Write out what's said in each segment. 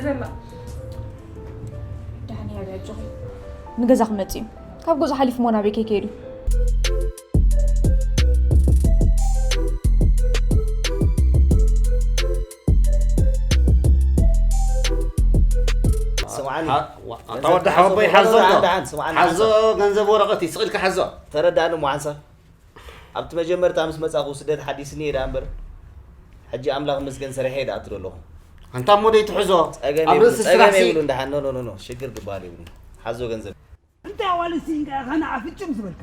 ዘላ። ደሓን እያ ኣጆኹም። ንገዛ ክመጽእ እዩ። ካብ ገዛ ሓሊፉ ሞና ቤት ከይከይዱ። ስምዓኒ። ኣታ ወዲ ሓወቦይ ሓዞ ኣሎ። ደሓን ስምዓኒ። ሓዞ ገንዘብ ወረቐት እዩ ስቕ ኢልካ ሓዞ። ተረዳእኒ እሞ ሓንሳብ። ኣብቲ መጀመርታ ምስ መጻኹ ስደት ሓዲስኒ እየ ደኣ እምበር፣ ሕጂ ኣምላኽ ይመስገን ሰሪሐ እየ ደኣ እትዶ ኣለኹ። ኣንታ እሞ ደይ ትሕዞ። ጸገም ኣብ የብሉ ርእሲ ጸገም ስራሕሲ የብሉ እንዳሓ no no no no ሽግር ክበሃል የብሉ። ሓዞ ገንዘብ። እንታይ ኣዋልድ ሲንጋ ኸና ኣፍጭም ዝበልካ?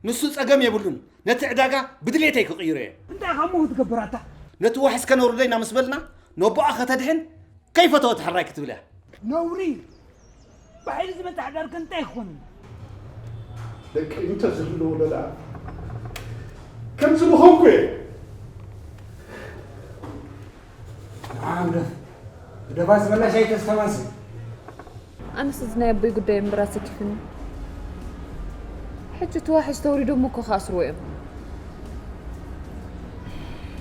ንሱ ጸገም የብሉን። ነቲ ዕዳጋ ብድሌተይ ክቕይሮ እየ። እንታይ ኻሞ ክትገብር ኣታ? ነቲ ዋሕስ ከነውርደይ ኢና ምስ በልና ነቦኣ ከተድሕን ከይፈተወት ሕራይ ክትብል እያ። ነውሪ እዩ። ብሓይሊ ዝመጽእ ሓዳር ከ እንታይ ክኾን? ደቂ እንተ ዝህልዎ ደኣ ከምዚ ምኾንኩ እየ። ንዓ ግደፍ። ግደፋ ዝበላሽ ኣይተስተማሲ። ኣነስ እዚ ናይ ኣቦይ ጉዳይ እምበር ኣሰኪፍኒ። ሕጂ እቲ ዋሕስ ተውሪዶሞ እኮ ክኣስርዎ እዮም።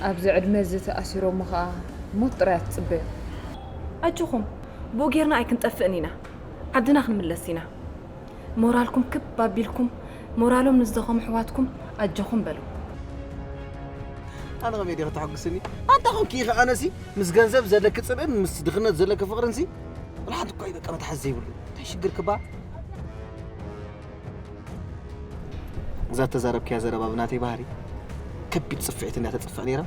ኣብዚ ዕድመ እዚ ተኣሲሮሞ ኸኣ ሞት ጥራይ እያ ትጽበዮም። ኣጆኹም፣ ብኡ ጌርና ኣይክንጠፍእን ኢና። ዓድና ክንምለስ ኢና። ሞራልኩም ክብ ኣቢልኩም፣ ሞራሎም ንዝደኸሙ ኣሕዋትኩም ኣጆኹም በሉ። ኣነ ከመይ ዲኺ ተሐጉስኒ? ኣንታ ኾንኪ ኢኺ ኣነሲ ምስ ገንዘብ ዘለኪ ጽልእን ምስ ድኽነት ዘለኪ ፍቕርንሲ ወላ ሓንቲ እኳ እዩ በቃ መትሓዚ ዘይብሉ። እንታይ ሽግር ክባ? እዛ ተዛረብክያ ዘረባ ብናተይ ባህሪ ከቢድ ጽፍዒት እንድያ ተጽፍዕ ነይራ።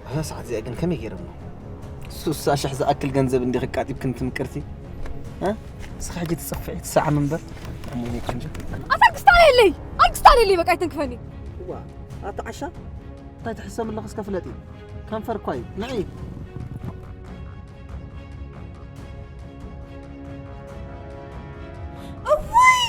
እዛ ሰዓት እዚኣ ግን ከመይ ገይረ እሞ? ሱሳ ሽሕ ዝኣክል ገንዘብ እንዲኺ ኣቃጢብክን ትምቅርቲ? እ? ንስኺ ሕጂ ትጽፍዒ ትሰዓሚ እምበር። ኣሞይነይ ቆንጆ። ኣታ ኣልቅስታ ለለይ! ኣልቅስታ ለለይ በቃ ኣይተንክፈኒ። እዋ፣ ኣታ ዓሻ እንታይ ትሕሰሚ ኣለኺ እስከ ፍለጢ። ከንፈር እኳ እዩ። ንዒ። እውይ!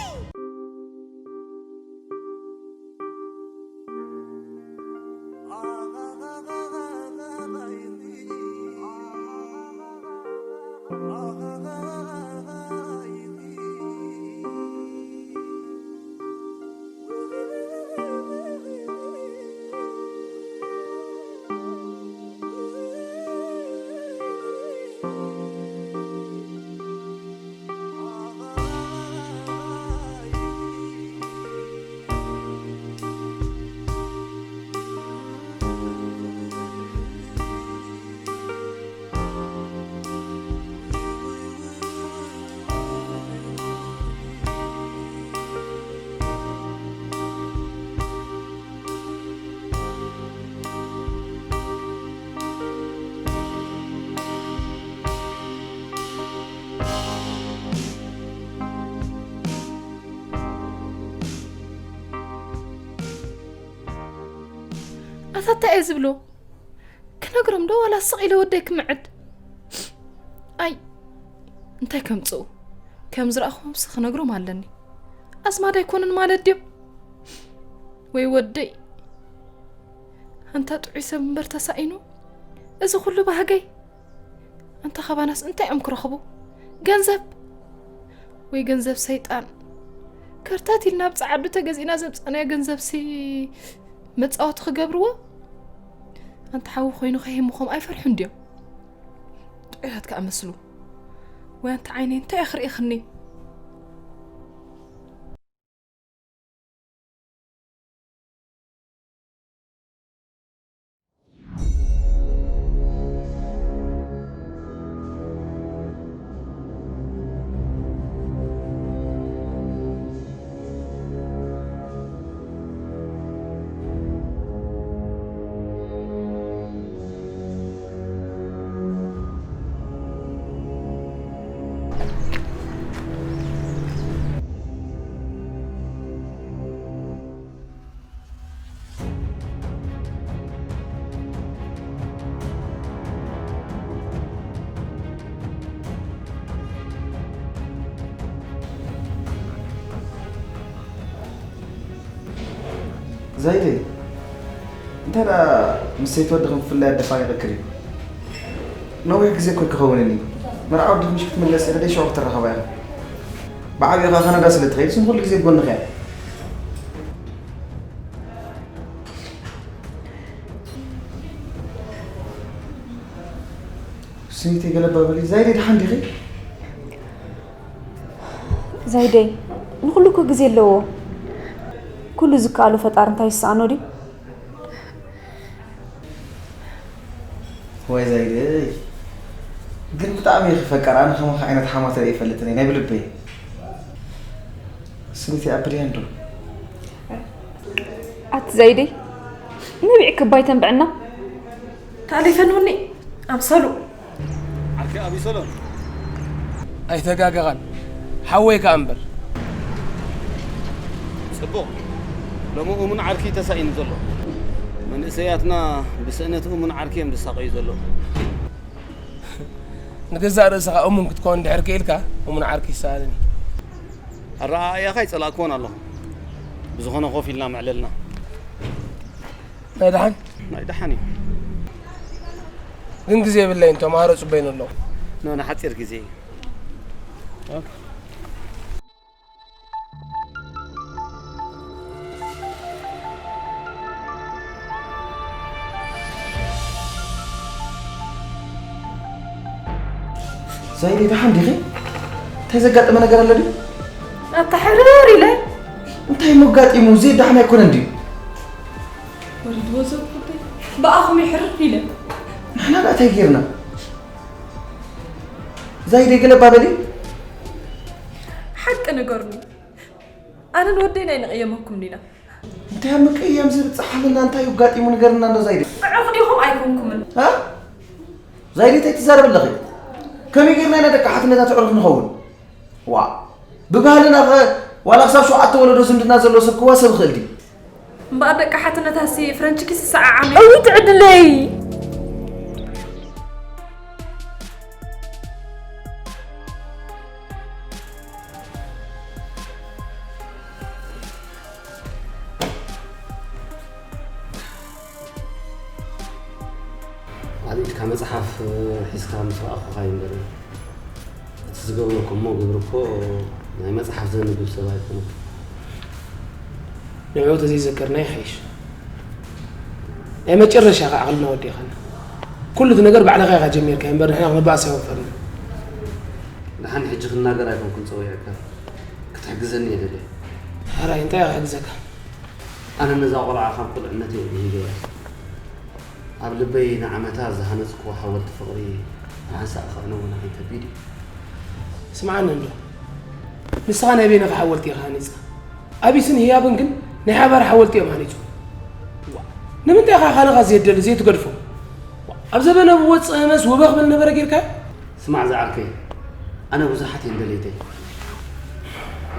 ኣታ እንታይ እየ ዝብሎ? ክነግሮም ዶ ዋላ ስቕ ኢለ ወደይ ክምዕድ? ኣይ እንታይ ከምጽኡ? ከም ዝረኣኹምሲ ክነግሮም ኣለኒ። ኣዝማድ ኣይኮኑን ማለት ድዮም? ወይ ወደይ ኣንታ ጥዑይ ሰብ እምበር ተሳኢኑ እዚ ኩሉ ባህገይ። ኣንታ ካባናስ እንታይ እዮም ክረኽቡ? ገንዘብ ወይ ገንዘብ ሰይጣን። ከርታት ኢልና ኣብ ጸዓዱ ተገዚእና ዘምጻናዮ ገንዘብሲ መጻወቲ ክገብርዎ? ኣንታ ሓዊ ኮይኑ ከሂምኹም ኣይፈርሑን ድዮም? ጥዑያት ከኣ መስሉ። ወይ ኣንታ ዓይነይ እንታይ እያ ክርእኽኒ? ዛይደይ፣ እንታይ ደኣ ምስ ሰይቲ ወድኺ ምፍላይ ኣደፋኒቕክን እዩ? ነዊሕ ግዜ እኮ ኣይክኸውንን እዩ። መርዓ ወድኺ ምሽ ክትምለሲ ኢኺ ደይ ሽዑ ክትራኸባ ኢኺ። ብዓቢኡ ኸኣ ካናዳ ስለ እትኸይድ ስም ኩሉ ግዜ ብጎንኺ እያ። ስኒተይ ገለባ በሊ፣ ዛይደይ ደሓን ዲኺ? ዛይደይ፣ ንኹሉ እኮ ግዜ ኣለዎ። ኩሉ ዝከኣሎ ፈጣሪ እንታይ ይሰኣኖ ድዩ? ወይ ዛይደይ፣ ግን ብጣዕሚ እየ ክፈቅር። ኣነ ከማኻ ዓይነት ሓማት ርእየ ይፈልጥን እየ፣ ናይ ብልበይ። ስኒተይ ኣብድያ እንዶ። ኣቲ ዛይደይ፣ ነቢዕኪ እባ ኣይተንብዕና። ታሊፈንውኒ ኣምሰሉ። ዓርኪ ኣቢሰሎም። ኣይተጋገኻን፣ ሓወይ ከኣ እምበር። ጽቡቕ። ሎሚ እሙን ዓርኪ ተሳኢኑ ዘሎ። መንእሰያትና ብስእነት እሙን ዓርኪ እዮም ዝሳቐዩ ዘለዉ። ንገዛእ ርእስኻ እሙን ክትከውን እንድሕር ክኢልካ፣ እሙን ዓርኪ ይሰኣንን እዩ። ኣረኣእያኻ ኣይጸላእክዎን ኣለኹ። ብዝኾነ ኮፍ ኢልና ምዕለልና። ናይ ደሓን? ናይ ደሓን እዩ። ግን ግዜ የብለይን፣ ተምሃሮ ጽበዩኒ ኣለዉ። ኖ፣ ንሓጺር ግዜ እዩ። ዛይደይ፣ ደሓን ዲኺ? እንታይ ዘጋጠመ ነገር ኣሎ ድዩ? ኣታ ሕርር ኢለ። እንታይ እሞ ኣጋጢሙ? ዜድ ደሓን ኣይኮነን ድዩ? ወሪድዎ ዘብኩተይ። ብኣኹም ይሕርር ኢለ። ንሕና ደኣ እንታይ ጌርና? ዛይደይ፣ ገለ እባ በሊ። ሓቂ ንገሩኒ። ኣነን ወደይን ኣይንቕየመኩምን ኢና። እንታይ ኣብ ምቅያም ዝብጻሕ ኣለና? እንታይ እዩ ኣጋጢሙ? ንገርና እንዶ ዛይደይ። ዕሩኽ ዲኹም ኣይኮንኩምን? እ? ዛይደይ፣ እንታይ ትዛረቢ ኣለኺ? ከመይ ጌርና ኢና ደቂ ሓትነታት ዕሩኽ ንኸውን? ዋ፣ ብባህልና ኸ ዋላ ክሳብ ሸውዓተ ወለዶ ዝምድና ዘለዎ ሰብ ክዋሰብ ይኽእል ድዩ? እምበኣር ደቂ ሓትነታሲ ፍረንችኪስ ይሰዓዓም እዩ። እውይ ትዕድለይ! ኣብ ኢድካ መጽሓፍ ሒዝካ ምስ ረኣኹኻ እዩ እምበር፣ እቲ ዝገበርኩሞ ግብሪ እኮ ናይ መጽሓፍ ዘንብብ ሰብ ኣይኮነኩን። ንዕኡ ተዘይዘከርና ይሓይሽ። ናይ መጨረሻ ኢኻ ዓቕልና ወዲእኻና። ኩሉ እቲ ነገር ባዕልኻ ኢኻ ጀሚርካዮ እምበር ንሕና ክንበኣስ ኣይወፈርናን። ደሓን ሕጂ ክናገር ኣይኮንኩን ጸዊዐካ። ክትሕግዘኒ እየ ደልየ። ሕራይ እንታይ እየ ክሕግዘካ? ኣነ ነዛ ቆልዓ ካብ ቁልዕነተይ እየ ብሂገያ። ኣብ ልበይ ንዓመታት ዝሃነጽክዎ ሓወልቲ ፍቕሪ ንሓንሳእ ክዕንዎ ንዓይ ከቢድ እዩ። ስምዓኒ እንዶ፣ ንስኻ ናይ በይንኻ ሓወልቲ ኢኻ ሃኒጽካ። ኣቢስን ህያብን ግን ናይ ሓባር ሓወልቲ እዮም ሃኒጾም። ዋ፣ ንምንታይ ኢኻ ካልኻ ዘየደሊ ዘይትገድፎ? ዋ፣ ኣብ ዘበነ ብወጽእ መስ ውበ ክብል ነበረ ጌርካዮ? ስማዕ ዝዓርከይ፣ ኣነ ብዙሓት እየን ደለይተይ።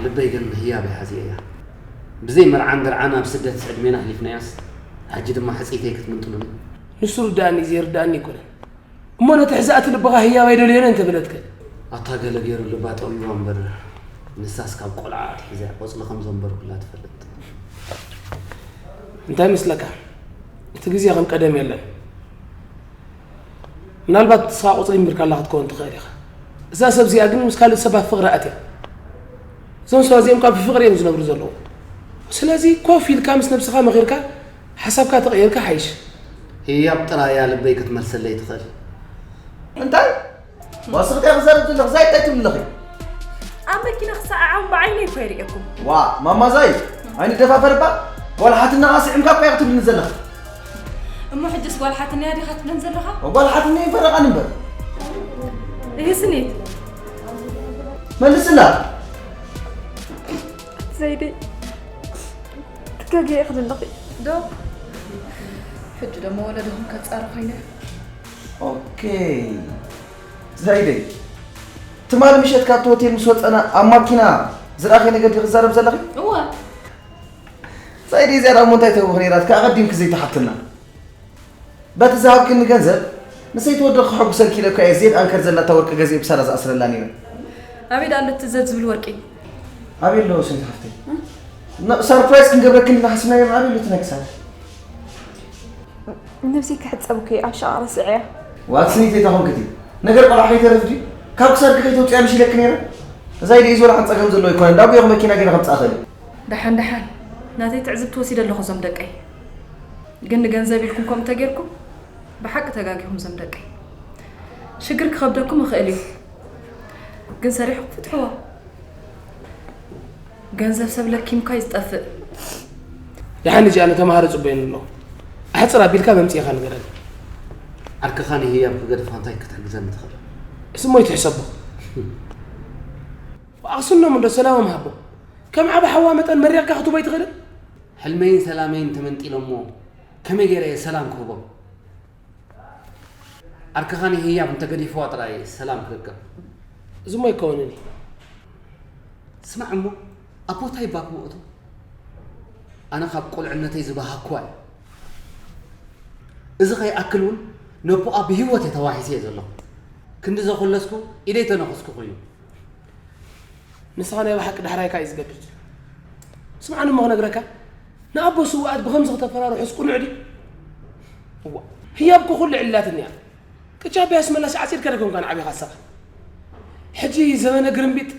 ልበይ ግን ህያበይ ሓዚኤያ። ብዘይ መርዓን ድርዓን ኣብ ስደት ዕድሜና ኣሕሊፍናያስ፣ ሕጂ ድማ ሕጽይተይ ክትምንጥሉኒ። ንሱ ርድኣኒ እዩ ዘይርድኣኒ ኣይኮነን። እሞ ነቲ ሕዛእቲ ልብኻ ህያብ ኣይደልዮን እንተበለትከ? ኣታ ገለ ገይሩ ልባ ጠውይዋ እምበር፣ ንሳስ ካብ ቆልዓ ኣትሒዛ ቆጽሊ ከም ዘንበርኩላ ትፈልጥ። እንታይ ይመስለካ? እቲ ግዜ ከም ቀደም የለን። ምናልባት ንስኻ ቁጽሪ ኣንቢርካላ ክትከውን ትኽእል ኢኻ። እዛ ሰብ እዚኣ ግን ምስ ካልእ ሰባት ፍቕሪ ኣትያ። እዞም ሰባት እዚኦም ካብ ብፍቕሪ እዮም ዝነብሩ ዘለዉ። ስለዚ ኮፍ ኢልካ ምስ ነብስኻ መኺርካ ሓሳብካ ተቐይርካ ሓይሽ። ህያብ ጥራይ እያ ልበይ ክትመልሰለይ ትኽእል። እንታይ? ዋስኽቲ እያ ክዛረብ ዘለኹ፣ ዛይ እንታይ ትብሊ ኣለኺ? ኣብ መኪና ክሰዓዓም ብዓይነይ እኮ ይርእየኩም። ዋ፣ ማማ ዛይ፣ ኣይንደፋፈር እባ። ጓል ሓትነኻ ስዒምካ እኮ እያ ክትብልኒ ዘለኻ። እሞ ሕጅስ ጓል ሓትነያ ዲኻ ትብለን ዘለኻ? ጓል ሓትነይ ፈረቓን እምበር። እህ ስኒት። መልስላ። ዘይደይ፣ ትጋገ ኢኺ ዘለኺ። ዶ? ሕጂ ደሞ ወለድኹም ከጻሪ ኮይነ። ኦኬ። ዛይደይ፣ ትማሊ ምሸት ካብቲ ሆቴል ምስ ወጸና ኣብ ማኪና ዝረኣኺ ነገር ድዩ ክዛረብ ዘለኺ? እወ። ዛይደይ፣ እዚኣ ደኣ እሞ እንታይ ትህብኺ ነይራ? እቲ ኣቐዲምኪ ዘይትሓትና። በቲ ዝሃብክኒ ገንዘብ ንሰይቲ ወደኺ ከሐጉሰልኪ ኢለ እኮ እየ ዜድ ኣንከር ዘላታ ወርቂ ገዚኤ ብሳራ ዝኣስረላ ነይረ። ኣበይ ደኣ ኣሎ እቲ ዘድ ዝብል ወርቂ? ኣበይ ኣሎ ሰይቲ ሓፍተይ? ን-፣ ሰርፕራይዝ ክንገብረኪ ኢልና ሓሲብናዮ፣ ኣበይ ኣሎ እቲ ናይ ክሳድ? ነብሰይ ክሕጸብ እኮ እየ ኣብ ሸቓቕ ረሲዐያ። ዋት ስኒተይ፣ እንታይ ኮንክቲ? ነገር ቆልዓ ከይተርፍ ድዩ? ካብ ክሳድኪ ከይተውፅያ ምሽ ኢለኪ ነይረ። እዛ ኢደይ ዝበልዓን ፀገም ዘለዎ ኣይኮነን። ዳጉ ኢኹ መኪና ገይረ ከምፅኣ ኸሊ። ደሓን ደሓን፣ ናተይ ትዕዝብቲ ወሲደ ኣለኹ እዞም ደቀይ። ግን ንገንዘብ ኢልኩም ከምኡ ተጌርኩም ብሓቂ ተጋጊኹም እዞም ደቀይ። ሽግር ክኸብደኩም ይኽእል እዩ፣ ግን ሰሪሕኩም ፍትሕዎ። ገንዘብ ሰብ ለኪምካ እዩ ዝጠፍእ። ደሓን እዚኣ ንተምሃሮ ጽበየን ኣለኹ። ኣሕጽር ኣቢልካ መምጽኢኻ ንገረኒ። ዓርክኻ ንህያብ ክገድፋ እንታይ ክትሕግዘኒ ትኽእል? እሱ እሞ ይትሕሰቦ። ብኣኽስኖም እንዶ ሰላሞም ሃቦ። ከም ዓቢ ሓዋ መጠን መሪቕካ ክትቦ ኣይትኽእልን? ሕልመይን ሰላመይን ተመንጢሎሞ ከመይ ገይረ እየ ሰላም ክህቦም? ዓርክኻ ንህያብ እንተገዲፍዋ ጥራይ ሰላም ክርከብ። እዚ እሞ ኣይከውንን እዩ። ስማዕ እሞ፣ ኣቦታይ ባኮ እቶ ኣነ ካብ ቁልዕነተይ ዝበሃኩዋ እዩ። እዚ ከይኣክል እውን ነቦኣ ብህይወት እየ ተዋሒሰ እየ ዘለኹ። ክንዲ ዘኾለስኩ ኢደይ ተነኹስኩ ኮይኑ። ንስኻ ናይ ብሓቂ ዳሕራይካ እዩ ዝገድድ። ስምዓኒ እሞ ክነግረካ፣ ንኣቦ ስውኣት ብኸምዚ ክተፈራርሑስ ቅኑዕ ድዩ? እዋ፣ ህያብ እኮ ኩሉ ዕላትን እያ። ቅጫ ኣቦይ ኣስመላሽ ዓጺድካ ዶ ኮንካ ንዓቢኻ ንስኻ? ሕጂ ዘመነ ግርምቢጥ፣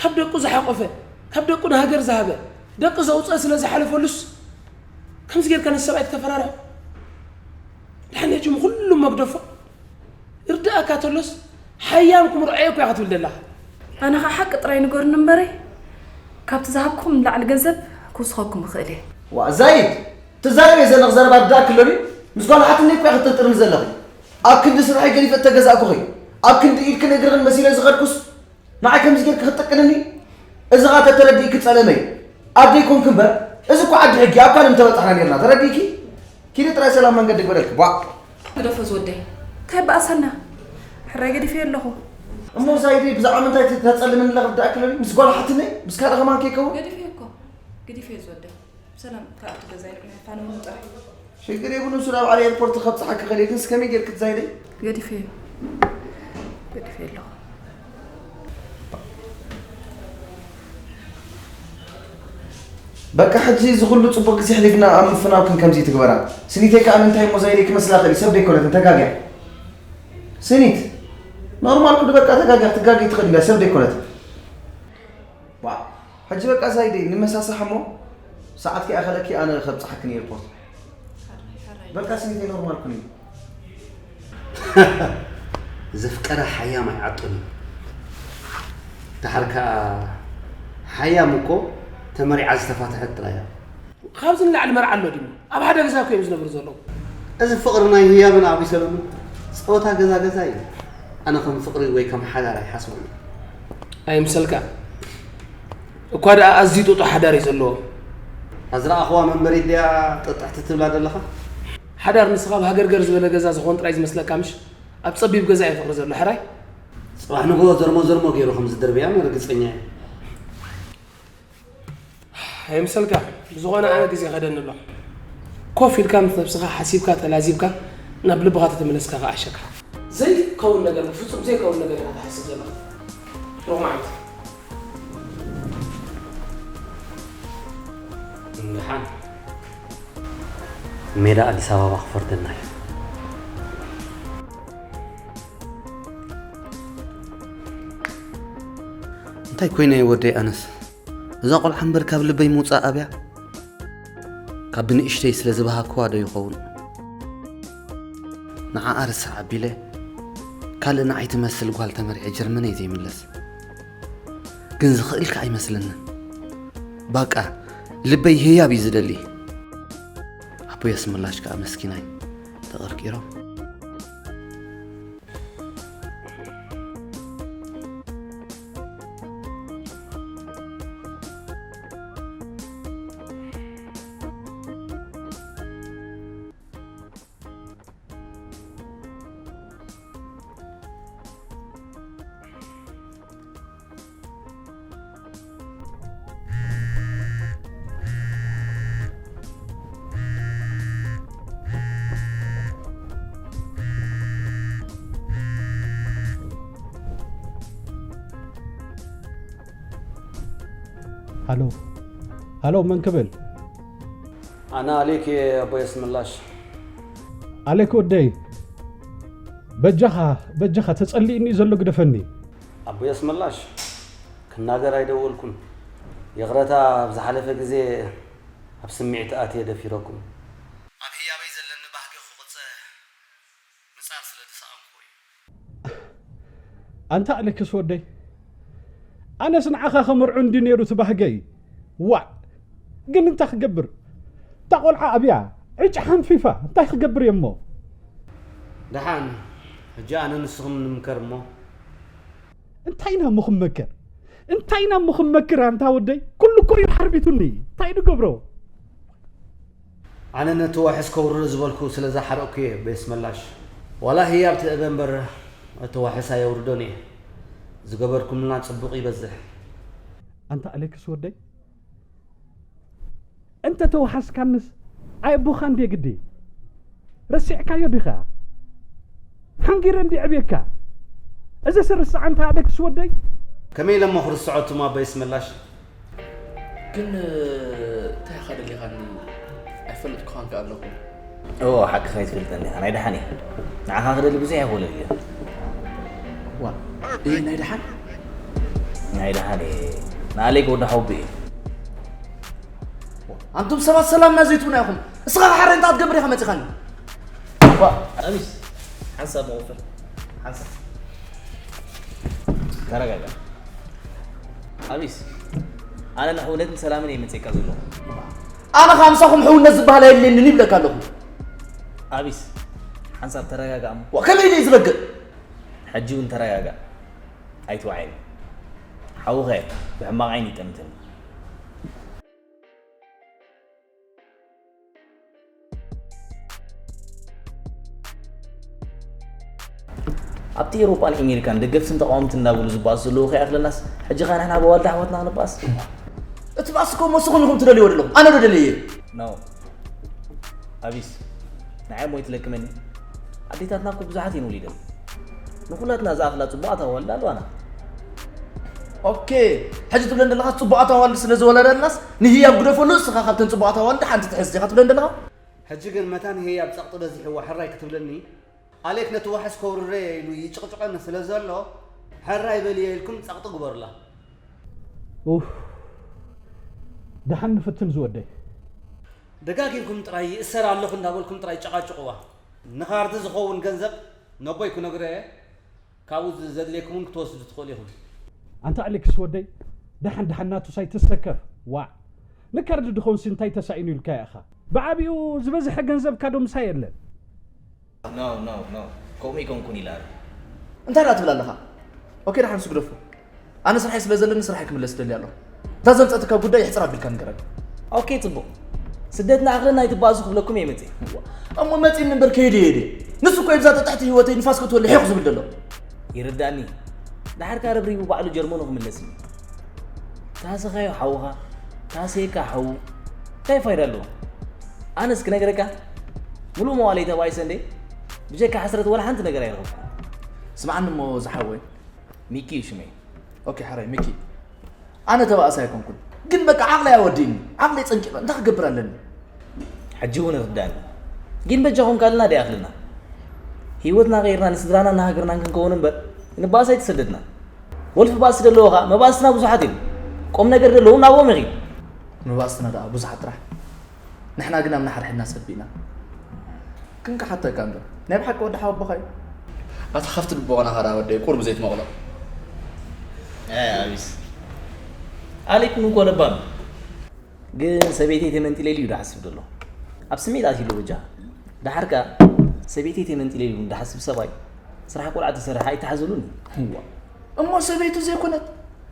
ካብ ደቁ ዝሓቆፈ፣ ካብ ደቁ ንሃገር ዝሃበ፣ ደቂ ዘውፅአ ስለ ዝሓለፈሉስ ከምዚ ጌርካ ነቲ ሰብኣይ ክተፈራርሖ? ድሓን ሕጂ ኩሉ መግደፎ ይርድኣካ ተሎስ ሓያም ክምርዖ እየ እኮ ኢኻ ትብል ዘለኻ። ኣነ ኸዓ ሓቂ ጥራይ ንገሩኒ እምበረይ፣ ካብቲ ዝሃብኩም ንላዕሊ ገንዘብ ክውስኸኩም እኽእል እየ። ዋ ዛይድ፣ ትዛረበ ዘለኽ ዘረባ ርዳእ ክሎ ድዩ? ምስ ጓል ሓትነይ እኮ ኢኻ ክትጥርጥርኒ ዘለኺ። ኣብ ክንዲ ስርሐይ ገዲፈ እተገዛእኩኺ፣ ኣብ ክንዲ ኢድክን እግርኽን መሲለ ዝኸድኩስ ንዓይ ከምዚ ጌርኪ ክትጥቅንኒ? እዚ ኸኣ ተተረዲእኪ ጸለመይ። ኣደይ ኮንኪ እምበር፣ እዚ እኮ ዓዲ ሕጊ ኣብ ካልእ ምተበጻሕና ኔርና። ተረዲእኪ? ኪዲ ጥራይ ሰላም መንገዲ ግበረልኪ። ቧዕ። ግደፎ ዝወደይ። እንታይ በኣሰና? ሕራይ ገዲፈዮ ኣለኹ። እሞ ዛይዲ ብዛዕባ ምንታይ ት-፣ ተጸልምኒ ኣለኺ? ርዳእ ክለኒ ምስ ጓል ሓትነይ፣ ምስ ካልእ ከማን ከይከውን? ገዲፈዮ እኮ። ገዲፈዮ ዝወደይ። ብሰላም ክኣቱ ገዛይ ንዕናይ ፋኖ ምኑ ጥራሕ። ሽግር የብሉን፣ እሱ ናብ ዓሊ ኤርፖርት ከብጽሓኪ ክእል እየ፣ ግን እስከመይ ጌርኪ ትዛይደይ? ገዲፈዮ። ገዲፈዮ ኣለኹ። በቃ ሕጂ እዚ ኩሉ ጽቡቕ ግዜ ኣሕሊፍና ኣብ ምፍናው ግን ከምዚ ትግበራ። ስኒተይ ከኣ ንምንታይ እሞ ዛይደይ ክመስላ ክእል እዩ፣ ሰብ ደይኮነትን ተጋግያ። ስኒት፣ ኖርማል ኩሉ በቃ ተጋግያ፣ ክትጋገይ ትኽእል ኢላ፣ ሰብ ደይኮነትን። ዋ፣ ሕጂ በቃ ዛይደይ ንመሳሳሕ እሞ ሰዓት ከይኣኸለኪ ኣነ ከብጽሓክን ኤርፖርት። በቃ ስኒተይ ኖርማል ኩኒ። ዘፍቀረ ሓያም ኣይዓጡን እዩ። ደሓር ከኣ ሓያም እኮ ተመሪዓ ዝተፋትሐት ጥራይ እያ። ካብዚ ንላዕሊ መርዓ ኣሎ ድዩ? ኣብ ሓደ ገዛ እኮ እዮም ዝነብሩ ዘለዉ። እዚ ፍቕሪ ናይ ህያብን ኣቢሰሎምን ጸወታ ገዛ ገዛ እዩ። ኣነ ከም ፍቕሪ ወይ ከም ሓዳር ኣይሓስቦን። ኣይምሰልካ። እኳ ደኣ ኣዝዩ ጥጡሕ ሓዳር እዩ ዘለዎ። ኣብ ዝረኣኽዋ መንበሪት ድያ ጥጥሕቲ ትብላ ዘለኻ? ሓዳር ንስኻ ኣብ ሃገርገር ዝበለ ገዛ ዝኾን ጥራይ ዝመስለካ ምሽ? ኣብ ጸቢብ ገዛ እዩ ፍቕሪ ዘሎ፣ ሕራይ? ጽባሕ ንግሆ ዘርሞ ዘርሞ ገይሩ ከም ዝድርብያ ርግጸኛ እየ። ኣይምሰልካ፣ ብዝኾነ ኣነ ግዜ ከደኒ ኣሎ። ኮፍ ኢልካ ምስ ነብስኻ ሓሲብካ ተላዚብካ ናብ ልብኻ ተተመለስካ ክኣሸካ። ዘይከውን ነገር፣ ብፍጹም ዘይከውን ነገር ኢኻ ትሓስብ ዘለኻ። ሩቕ መዓልቲ። ደሓን። ሜዳ ኣዲስ ኣበባ ክፈርደና እዩ። እንታይ ኮይነ እየ ወደይ ኣነስ? እዛ ቆልዓ እምበር ካብ ልበይ ምውጻእ ኣብያ። ካብ ብንእሽተይ ስለ ዝበሃክዋ ዶ ይኸውን? ንዓኣ ርስዕ ኣቢለ ካልእ ንዓይ ትመስል ጓል ተመርዔ ጀርመነይ ዘይምለስ። ግን ዝኽእል ከኣ ኣይመስለንን። ባቃ ልበይ ህያብ እዩ ዝደሊ። ኣቦይ ኣስመላሽ ከኣ መስኪናይ ተቐርቂሮም። ሃሎ፣ ሃሎ፣ መን ክብል? ኣነ ኣሌክ እየ፣ ኣቦይ ኣስመላሽ። ኣሌክ ወደይ፣ በጃኻ፣ በጃኻ፣ ተጸሊእኒ እዩ ዘሎ፣ ግደፈኒ። ኣቦይ ኣስመላሽ፣ ክናገር ኣይደወልኩን። ይቕረታ፣ ኣብ ዝሓለፈ ግዜ ኣብ ስምዒት ኣትየ ደፊረኩም። ኣብ ህያበይ ዘለኒ ባህጊ ክቕጸ ምጻር ስለ ዝሰኣንኩ እዩ። ኣንታ ኣሌክስ ወደይ፣ ኣነስ ንዓኻ ከመርዑ እንዲ ነይሩ እቲ ባህገይ። ዋዕ! ግን እንታይ ክገብር? እታ ቆልዓ ኣብያ፣ ዕጭ ሓንፊፋ፣ እንታይ ክገብር እየ እሞ? ደሓን፣ ሕጂ ኣነ ንስኹም ንምከር እሞ። እንታይ ኢና እሞ ክንመክር? እንታይ ኢና እሞ ክንመክር ኣንታ ወደይ? ኩሉ እኮ እዩ ሓርቢቱኒ። እንታይ ንገብሮ? ኣነ ነቲ ዋሕስ ከውርዶ ዝበልኩ ስለ ዝሓረቕኩ እየ በየስመላሽ። ዋላ ህያብ ትእበ እምበር እቲ ዋሕስ ኣየውርዶን እየ። ዝገበርኩምልና ጽቡቕ ይበዝሕ። ኣንታ ኣሌክስ ወደይ፣ እንተ ተዋሓስካንስ ኣየቦኻን ድየ ግዲ? ረሲዕካዮ ዲኻ? ሓንጊረ እንዲ ዕብየካ። እዚ ስርሳዕ ኣንታ ኣሌክስ ወደይ። ከመይ ኢለ እሞ ክርስዖ እቱም ኣቦይ ኣስመላሽ? ግን እንታይ ኢኻ ደሊኻኒ ኣይፈልጥኩኻን ከኣ ኣለኹ። እዎ፣ ሓቅኻ ኣይትፈልጠኒ ኢኻ። ናይ ደሓን እየ። ንዓኻ ክደሊ ብዙሕ እየ ክውለድ እየ። ዋ፣ እየ ናይ ደሓን? ናይ ደሓን እየ። ንኣለይ ክወዲ ሓውቢ እየ። ኣንቱም ሰባት ሰላምና ዘይትብሉና ኢኹም። እስኻ ሓረ እንታይ ክትገብር ኢኻ መጺኻኒ? ዋ፣ ኣሚስ፣ ሓንሳብ መወፈር። ሓንሳብ። ተረጋጋ። ኣሚስ፣ ኣነ ንሕውነትን ሰላምን እየ መጺእካ ዘለኹ። ኣነ ካብ ምሳኹም ሕውነት ዝበሃል ኣየድልየንን ይብለካ ኣለኹ። ኣቢስ፣ ሓንሳብ ተረጋጋእ እሞ። ዋ፣ ከመይ ኢለ እየ ዝረግእ? ሕጂ እውን ተረጋጋእ። ኣይትውዓየኒ። ሓውኸ ብሕማቕ ዓይኒ ይጠምተኒ። ኣብቲ ኤውሮጳን ኣሜሪካን ደገፍትን ተቓወምትን እናበሉ ዝበኣሱ ዘለዉ ከይኣኽለናስ፣ ሕጂ ኸኣ ንሕና ብኣዋልድ ኣሕዋትና ክንበኣስ? እቲ ባእሲ እኮ እሞ ንስኹም ኢኹም ትደልይዎ ዘለኹም፣ ኣነ ዶ ደልየ? ኖ። ኣቢስ፣ ንዓይ እሞ ኣይትለክመኒ። ኣዴታትና እኮ ብዙሓት እየን ወሊደን። ንኹላትና ዝኣኽላ ጽቡቓት ኣዋልድ ኣለዋና። ኦኬ፣ ሕጂ ትብለን ዘለኻ ጽቡቓት ኣዋልድ ስለ ዝወለደልናስ ንህያብ ግደፈሉ፣ እስኻ ካብተን ጽቡቓት ኣዋልድ ሓንቲ ትሕዝ ዲኻ ትብለን ዘለኻ? ሕጂ ግን መታን ህያብ ጸቕጢ በዚሕዋ ሕራይ ክትብለኒ? ኣሌክ ነቲ ዋሕስ ከውርረየ ኢሉ ይጭቕጭቐኒ ስለ ዘሎ፣ ሕራይ በልዮ ኢልኩም ጸቕጢ ግበሩላ። ኡፍ፣ ደሓን ንፍትን ዝወደይ። ደጋጊምኩም ጥራይ ይእሰር ኣለኹ እንዳበልኩም ጥራይ ጨቓጭቕዋ። ንኻርዲ ዝኸውን ገንዘብ ነቦይ ክነግሮ እየ። ካብኡ ዝ-፣ ዘድልየኩም እውን ክትወስዱ ትኽእሉ ኢኹም። ኣንታ ኣሌክስ ወደይ፣ ደሓን ደሓን ናቱስ ኣይትሰከፍ። ዋዕ! ንካርዲ ድኾንሲ እንታይ ተሳኢኑ ኢልካዮ ኢኻ? ብዓቢኡ ዝበዝሐ ገንዘብካ ዶ ምሳይ የለን? ኖ፣ ኖ፣ ኖ። ከምኡ ኣይኮንኩን ኢለ ኣረ። እንታይ ደኣ ትብል ኣለኻ? ኦኬ፣ ደሓን ስግደፎ። ኣነ ስራሐይ ስለ ዘለኒ ስራሐይ ክምለስ እደሊ ኣለኹ። እታ ዘምጸትካ ጉዳይ ይሕጽር ኣቢልካ ንገረኒ። ኦኬ፣ ጽቡቕ። ስደት ንኣኽለና ኣይትበኣሱ ክብለኩም እየ መጺእ። እሞ መጺእኒ እምበር ከይደ እየ ድየ? ንሱ እኮ እዩ ብዛ ጥጥሕቲ ህይወተይ ንፋስ ክትወሊ ሒቕ ዝብል ዘሎ። ይርዳእኒ። ደሓር ከኣ ረብሪቡ ባዕሉ ጀርመኑ ክምለስ እዩ። ታሰኻዮ ሓውኻ፣ ታሰየካ ሓው። እንታይ ፋይዳ ኣለዎ? ኣነስ ክነግረካ፣ ሙሉእ መዋእለይ ተባኢሰ እንዴ፣ ብጀካ ሕስረት ወላ ሓንቲ ነገር ኣይረኸብኩን። ስምዓኒ እሞ ዝሓወይ። ሚኪ እዩ ሽመይ። ኦኬ፣ ሓራይ ሚኪ። ኣነ ተባእስ ኣይኮንኩን። ግን በቃ ዓቕለይ ኣወዲእኒ። ዓቕለይ ጸንቂቐ። እንታይ ክገብር ኣለኒ? ሕጂ እውን ይርዳእኒ። ግን በጃኹም ካልእና ደይ ኣኽልና። ህይወትና ቀይርና ንስድራና ንሃገርናን ክንከውን እምበር፣ ንባእስ ኣይተሰደድና። ወልፊ ባእሲ ደለዎ ኸኣ፣ መባእስትና ብዙሓት እዮም። ቁም ነገር ደለዎም ናብኦም ይኺድ። መባእስትና ደኣ ብዙሓት ጥራሕ። ንሕና ግን ኣብ ንሓድሕድና ሰቢእና። ግን ክሓተካ እምበር፣ ናይ ብሓቂ ወዲ ሓወቦኻ እዩ? ኣታ ካብቲ ልቦናኻ ደኣ ወደይ ቁሩብ ዘይትመቕሎ። ኣይ፣ ኣቢስ። ኣሌክ እውን እኮ ለባም። ግን ሰበይተይ ተመንጢለ ኢሉ እዩ ዝሓስብ ዘሎ። ኣብ ስሜት ኣትዩ ኣሎ በጃኻ። ደሓር ከኣ ሰበይተይ ተመንጢለ ኢሉ ዝሓስብ ሰብኣይ ስራሕ ቆልዓ ተሰርሐ ኣይተሓዘሉን እዩ። እዋ። እሞ ሰበይቱ ዘይኮነት?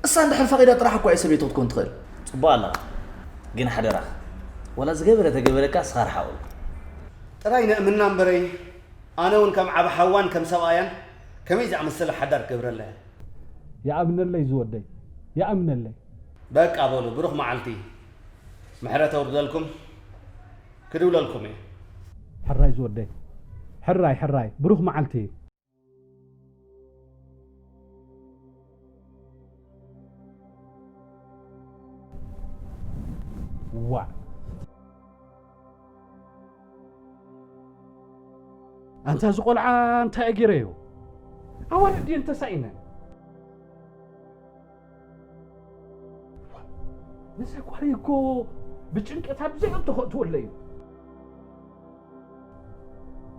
እሳ እንድሕር ፈቒዳ ጥራሕ እኮ እያ ሰበይቱ ክትኮን ትኽእል። ጽቡቕ ኣለኻ። ግን ሓደራኻ። ዋላ ዝገበረ ተገበረካ እስኻ ርሓቑሉ። ጥራይ ነእምና እምበረይ፣ ኣነ እውን ከም ዓቢ ሓዋን ከም ሰብኣያን ከመይ ዝኣመሰለ ሓዳር ክገብረላ እየ። ይኣምነለይ ዝወደይ፣ ይኣምነለይ። በቃ በሉ፣ ብሩኽ መዓልቲ። ምሕረት ኣውርደልኩም፣ ክድውለልኩም እየ። ሕራይ ዝወደይ፣ ሕራይ፣ ሕራይ፣ ብሩኽ መዓልቲ። ዋዕ። ኣንታ እዚ ቆልዓ እንታይ እየ ገይረዮ? ኣዋልድ ድየን ተሳኢነን? ነዛ ጓለይ እኮ ብጭንቀት ኣብ ዘይእቶ ከእትወለይ እዩ።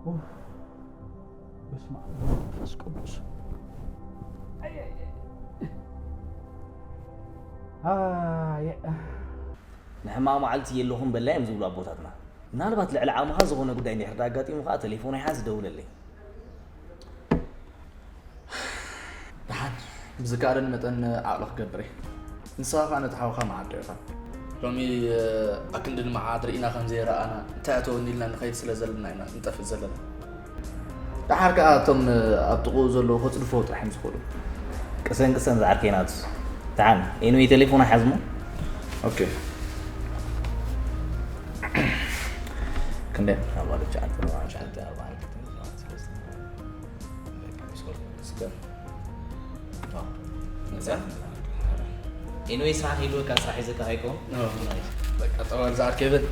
ኡፍ፣ በስመ ኣብ ወመንፈስ ቅዱስ። ኣየ። ንሕማቕ መዓልቲ የለኹም በላ እዮም ዝብሉ ኣቦታትና። ምናልባት ልዕሊ ዓቕምኻ ዝኾነ ጉዳይ እንድሕር ኣጋጢሙ ኸዓ ተሌፎነይ ሓዝ ደውለለይ። ደሓን፣ ብዝከኣለኒ መጠን ዓቕሊ ክገብር እየ። ንስኻ ኸዓ ነቲ ሓውኻ መዓዶ ኢኻ። ሎሚ ኣክንዲ ንመዓት ርኢና ከም ዘይረኣና እንታይ ኣተወኒ ኢልና ንኸይድ ስለ ዘለና ኢና ንጠፍእ ዘለና። ደሓር ከኣ እቶም ኣብ ጥቕኡ ዘለዉ ከጽድፍዎ ጥራሕ እዮም ዝኽእሉ። ቅሰን ቅሰን ዝዓርከይ ናቱ። ደሓን፣ ኤንወይ ተሌፎን ኣይሓዝሞ። ኦኬ። ክንደይ? ኣርባዕተ ትሽዓተ፣ ኣርባዕተ ትሽዓተ፣ ኣርባዕተ ትሽዓተ፣ ኣርባዕተ ትሽዓተ። ኤንወይ ስራሕ ከይድወካ ስራሕ ሒዘካ ከይኮን። በቃ ጠዋል ዝዓርከይ በል።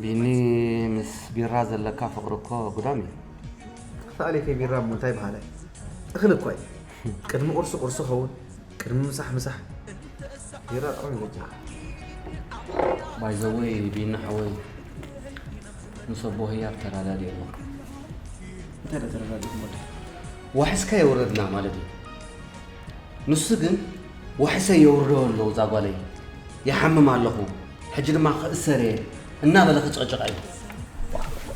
ቢኒ፣ ምስ ቢራ ዘለካ ፍቕሪ እኮ ጉዳም እዩ። ተፈኣለይ ከይ ቢራ እሞ እንታይ በሃላይ? እኽሊ እኮ እዩ። ቅድሚ ቁርሲ ቁርሲ ኸውን፣ ቅድሚ ምሳሕ ምሳሕ። ቢራ ጥዑም እዩ በጃ። ባይዘወይ ቢኒ ሓወይ፣ ምስ ኣቦ ህያብ ተራዳዲ ኣለኹ። እንታይ ዶ ተረዳዲእኩም ወዲ? ዋሕስካ የውረድና ማለት እዩ። ንሱ ግን ዋሕሰ የውርዶ ኣሎ እዛ ጓለይ። ይሓምም ኣለኹ። ሕጂ ድማ ክእሰር እየ እናበለ ክጭቕጭቕ እዩ።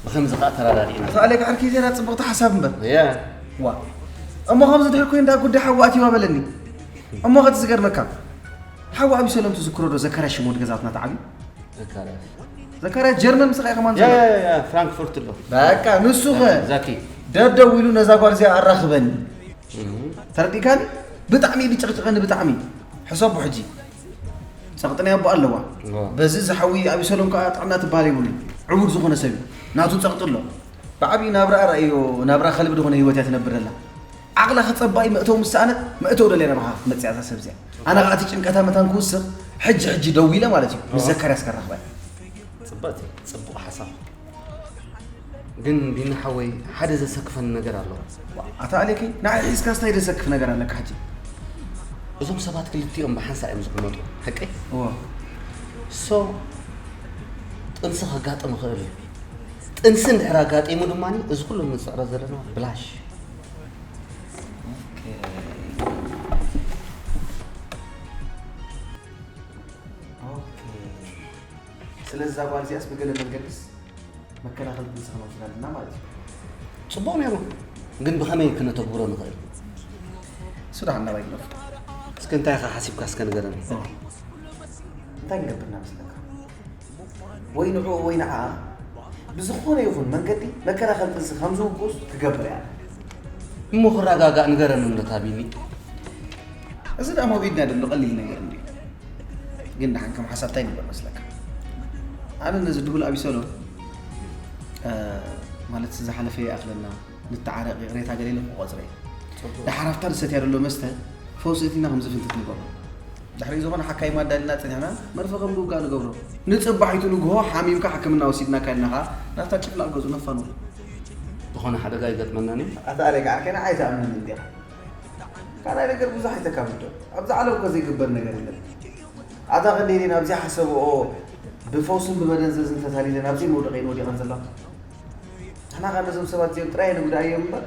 ብኸምዚ ከኣ ተራዳዲእና። ኣቶ ኣሌክ ዓርኪ ዜና ጽብቕቲ ሓሳብ እምበር። እያ። ዋ። እሞ ከምዚ ድሕር ኮይኑ እንዳ ጉዳይ ሓዋ ኣትዋ በለኒ። እሞ ከቲ ዝገርመካ። ሓዋ ኣቢሰሎም ትዝክሮ ዶ ዘካርያስ ሽሞት ገዛትና ተዓብዩ? ዘካርያስ። ዘካርያስ ጀርመን ምሳኻ ኢኻ ማን ያ፣ ዘሎ? ያ፣ ያ፣ ፍራንክፉርት ኣሎ። በቃ ንሱ ኸ ዛኪ። ደደው ኢሉ ነዛ ጓል እዚኣ ኣራኽበኒ። እህ። ተረዲእካኒ? ብጣዕሚ እዩ ዝጭቕጭቐኒ ብጣዕሚ። ሕሰቡ ሕጂ። ጸቕጢ ናይ ኣቦ ኣለዋ። ዋ። በዚ ዝሓዊ ኣቢሰሎም ከኣ ጥዕና ትበሃል የብሉን። ዕቡድ ዝኾነ ሰብ እዩ። ናቱ ጸቕጢ ኣሎ። ብዓብዪ ናብራ ራእዮ፣ ናብራ ከልቢ ዝኾነ ህይወት እያ ትነብር ዘላ። ዓቕላ ከጸባኢ መእተዊ ምስ ሰኣነት፣ መእተዊ ደልያ ናባኻ ክትመጽእ እያ እዛ ሰብ እዚኣ። ኣነ ኸኣ እቲ ጭንቀታ መታን ክውስኽ፣ ሕጂ ሕጂ ደዊለ ማለት እዩ፣ ምስ ዘካርያስ ከራኽባ እየ። ጽብቕቲ፣ ጽቡቕ ሓሳብ። ግን ቢኒ ሓወይ፣ ሓደ ዘሰክፈኒ ነገር ኣሎ። ኣታ ኣሌከይ፣ ንዓይ ሒዝካስ እንታይ ዘሰክፍ ነገር ኣለካ ሕጂ? እዞም ሰባት ክልቲኦም ብሓንሳእ እዮም ዝቕመጡ፣ ሓቀይ? እወ። ሶ፣ ጥንሲ ከጋጥም ይኽእል እዩ። ጥንሲ እንድሕር ኣጋጢሙ ድማ፣ እዚ ኩሉ እንጽዕሮ ዘለና ብላሽ። ኦኬ። ኦኬ። ስለዚ እዛ ጓል እዚኣስ ብገለ መንገድስ መከላኸሊ ጥንሲ ክነውስዳ ኣለና ማለት እዩ። ጽቡቕ ነይሩ፣ ግን ብኸመይ ክነተግብሮ ንኽእል? እሱ ደኣ ናባይ ግደፎ። እስከ እንታይ ኢኻ ሓሲብካ እስከ ንገረኒ። ኦ። እንታይ ንገብር ኢና መስለካ? ወይ ንዕኡ ወይ ንዓኣ ብዝኾነ ይኹን መንገዲ መከላኸሊ ጥንሲ ከም ዝውጉስ ክገብር እያ። እሞ ክረጋጋእ ንገረኒ እንዶ እታ ቢኒ። እዚ ደኣ ኣብ ኢድና ዘሎ ቀሊል ነገር እንድዩ። ግን ደሓን ከም ሓሳብ እንታይ ንግበር መስለካ? ኣነ ነዚ ድሁል ኣቢሰሎም፣ እ፣ ማለት ዝሓለፈ ይኣኽለና፣ ንተዓረቕ፣ ይቕሬታ ገለ ኢለ ክቆጽሮ እየ። ጽቡቕ። ደሓር ኣብታ ዝሰትያ ዘሎ መስተ ፈውሲ እቲና ከም ዝፍንትት ንገብሮ። ድሕሪኡ ዝኾነ ሓካይም ኣዳሊና ጸኒሕና፣ መርፈ ከም ዝውጋእ ንገብሮ። ንጽባሒቱ ንግሆ ሓሚምካ ሕክምና ወሲድናካ ኢልና ከኣ ናብታ ጭፍላቕ ገዝኡ ነፋንዎ። ዝኾነ ሓደጋ ይገጥመናን እዩ? ኣታ ኣሌክ ዓርከይ ንዓይ ትኣምነኒ እንዲኻ። ካልኣይ ነገር ብዙሕ ኣይተካብዶ። ኣብዚ ዓለም እኮ ዘይግበር ነገር የለን። ኣታ ክንደይ እየን ኣብ ዘይሓሰብኦ ብፈውስን ብመደንዘዝን ተታሊለን ኣብ ዘይመውደቒአን ወዲቐን ዘለዋ። ንሕና ኸኣ ነዞም ሰባት እዚኦም ጥራይ ንጉድኣዮም እምበር፣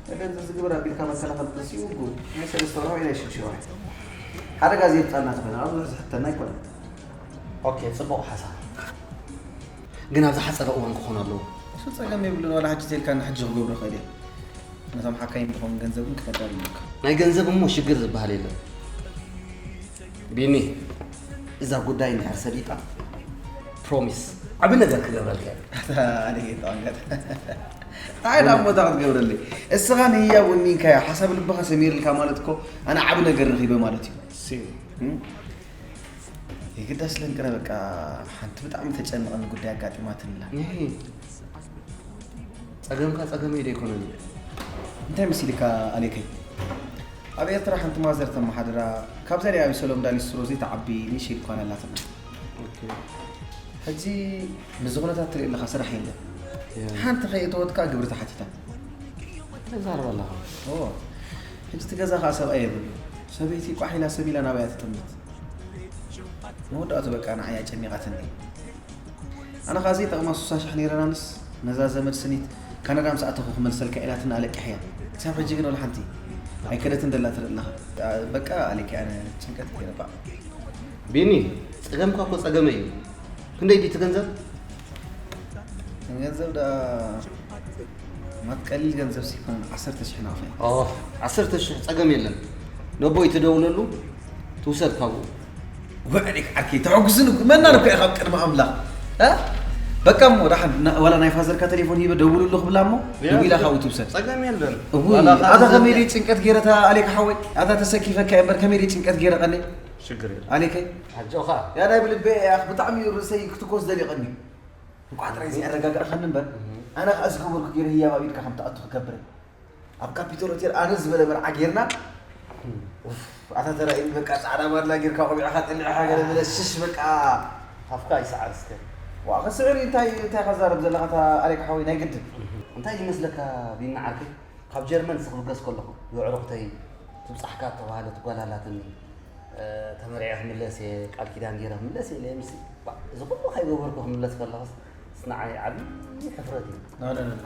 መደንዘዚ ግበር ኣቢልካ መከላኸሊ ጥንሲ ይውጉ። ናይ ሰለስተ ወርሒ ወይ ናይ ሽዱሽተ ወርሒ። ሓደጋ ዘየምጽኣልና ተኾይና፣ ኣብዚ ብዙሕ ዝሕተና ኣይኮነን። ኦኬ፣ ጽቡቕ ሓሳብ። ግን ኣብ ዝሓጸረ እዋን ክኾን ኣለዎ። እሱ ጸገም የብሉን፣ ዋላ ሕጂ ተልካ ንሕጂ ክገብሮ ይኽእል እየ። ነቶም ሓካይም ዝኾን ገንዘብ እውን ክተዳሉ ኣለካ። ናይ ገንዘብ እሞ ሽግር ዝበሃል የለን። ቢኒ፣ እዛ ጉዳይ እንድሕር ሰሊጣ፣ ፕሮሚስ፣ ዓቢ ነገር ክገብረልካ እየ። ኣታ ኣነ እየ ተዋንገት። እንታይ ደኣ እሞ እታ ክትገብረለይ? እስኻ ንህያብ ወኒንካያ፣ ሓሳብ ልብኻ ሰሚርልካ ማለት እኮ፣ ኣነ ዓቢ ነገር ረኺበ ማለት እዩ። ሲ። እም? የግዳስ ለንቅነ በቃ ሓንቲ ብጣዕሚ ተጨንቐኒ ጉዳይ ኣጋጢማትኒ ኣላ። እህ። ጸገምካ ጸገመይ ዶ ኣይኮነን? እንታይ መሲልካ ኣሌከይ? ኣብ ኤርትራ ሓንቲ ማዘር ተመሓድራ፣ ካብዛ ናይ ኣቢሰሎም ዳሊስትሮ ዘይትዓቢ ንእሽተይ ድኳን ኣላትና። ኦኬ። ሕጂ ምስዚ ኩነታት ትርኢ ኣለኻ፣ ስራሕ የለን። ሓንቲ ከይእተወትካ ግብሪ ተሓቲታ። ተዛረብ ኣለኻ። ኦ፣ ሕጂ እቲ ገዛ ኸዓ ሰብኣይ የብሉ። ሰበይቲ ቋሕ ኢላ ሰብ ኢላ ናባይ እያ ትጥምት። መወዳእቱ በቃ ንዓይ ኣጨኒቓትኒ። ኣነ ኸዓ ዘይጠቕማ ሱሳ ሻሕ ነይረናንስ ነዛ ዘመድ ስኒት ካናዳ ምስ ኣተኹ ክመልሰልካ ኢላትና ኣለቂሕያ። ክሳብ ሕጂ ግን ወላ ሓንቲ ኣይከደትን ደላ ትርኢ ኣለኻ። በቃ ኣሌኪ ኣነ ጭንቀት ገይረ ባዕ። ቢኒ፣ ጸገምካ እኮ ጸገመይ እዩ። ክንደይ ድዩ እቲ ገንዘብ? ገንዘብ ደኣ ማት ቀሊል ገንዘብ ሲኮን ዓሰርተ ሽሕ ናቕፈ። ኦ፣ ዓሰርተ ሽሕ ጸገም የለን። ነቦይ ትደውለሉ ትውሰድ ካብኡ። ወዕሊክ ዓርከይ ተሐጉስን እኮ መናን እኮ ኢኻ ኣብ ቅድሚ ኣምላኽ። እ? በቃ እሞ ደሓን ና- ዋላ ናይ ፋዘርካ ቴሌፎን ሂበ ደውሉሉ ክብላ እሞ ያ፣ ደዊላ ካብኡ ትውሰድ። ጸገም የለን። እውይ፣ ዋላ ካብ ኣታ ከመይ ዘተ- ደይ ጭንቀት ገይረ እታ ኣሌካ ሓወይ? ኣታ ተሰኪፈካ እምበር ከመይ ደይ ጭንቀት ገይረ ቀኒ? ሽግር የለን። ኣሌከይ? ኣጆኻ። ያ ናይ ብልቤ ያኽ ብጣዕሚ እዩ ርእሰይ ክትኮስ ደሊቐኒ። እንኳዕ ጥራይ እዚ ኣረጋጋእኻኒ እምበር፣ ኣነ ኸዓ ዝገበርኩ ገይረ ህያብ ኣብ ኢድካ ከም ትኣቱ ክገብር። ኣብ ካፒቶል ሆቴል ኣነ ዝበለ መርዓ ጌርና፣ ኡፍ፣ ኣታ ተራእዩኒ በቃ ጻዕዳ ባድላ ጌርካ ቆቢዕኻ ጠሊዕኻ ገለ ብለ ሽሽ በቃ። ኣፍካ ይስዓር እስከ። ዋ፣ ክስዕር እዩ፣ እንታይ፣ እንታይ ኸዛረብ ዘለኻ እታ ኣሌክ ሓወይ ናይ ግድን። እንታይ ይመስለካ ቢኒ ዓርከይ? ካብ ጀርመን ስኽብገስ ከለኹ የዕሩኽተይ ትብጻሕካ እተባህለት ጓል ኣላትኒ። እ፣ ተመርዕየ ክምለስ እየ፣ ቃል ኪዳን ገይረ ክምለስ እየ ኢለ ምስቲ፣ ባ፣ እዚ ኩሉ ከይገበርኩ ክምለስ ከለኹስ ንዓይ ዓብዪ ሕፍረት እዩ። ኖ፣ ኖ፣ ኖ፣ ኖ።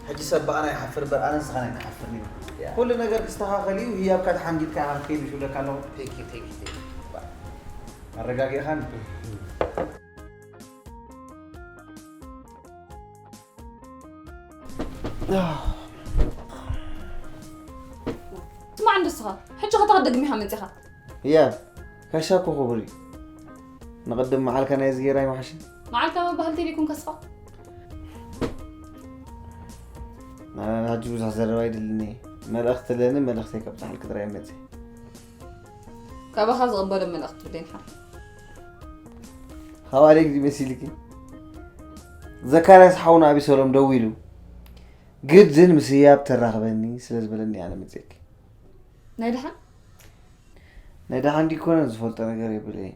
ሕጂ ሰብ ብኣና ይሓፍር እምበር ኣነ ንስኻን ኣይንሓፍርን እዩ። ያ። ኩሉ ነገር ክስተኻኸል እዩ፣ ህያብካ ተሓንጊጥካ ኢኻ ክትከይድ ምሽ እብለካ ኣለኹ። ቴንክ ዩ፣ ቴንክ ዩ፣ ቴንክ ዩ። ባ፣ ኣረጋጊእኻኒ። ስማዕ እንዶ እስኻ፣ ሕጂ ኸ ተኸደግም ኢኻ መጺኻ? እያ፣ ካሻ እኮ ክቡር እዩ። ንቕድም መዓልካ ናይ ዝጌራ ይመሓሽን። መዓልካ ምባህል ቴሌኮም ከስኻ? ና-፣ ሕጂ ብዙሕ ዘረባ ኣይደልን እየ። መልእኽቲ ኣለኒ፣ መልእኽተይ ከብጽሓልኪ ጥራይ እየ መጺእ። ካባኻ ዝቕበሎ መልእኽቲ ብደይንሓ። ካብ ኣሌክ ድዩ መሲልኪ? ዘካርያስ ሓውና ኣቢሰሎም ደዊሉ፣ ግድን ምስ ህያብ ተራኽበኒ ስለ ዝበለኒ ኣነ መጺእኪ። ናይ ደሓን? ናይ ደሓን ዲኮነ ዝፈልጦ ነገር የብለይን።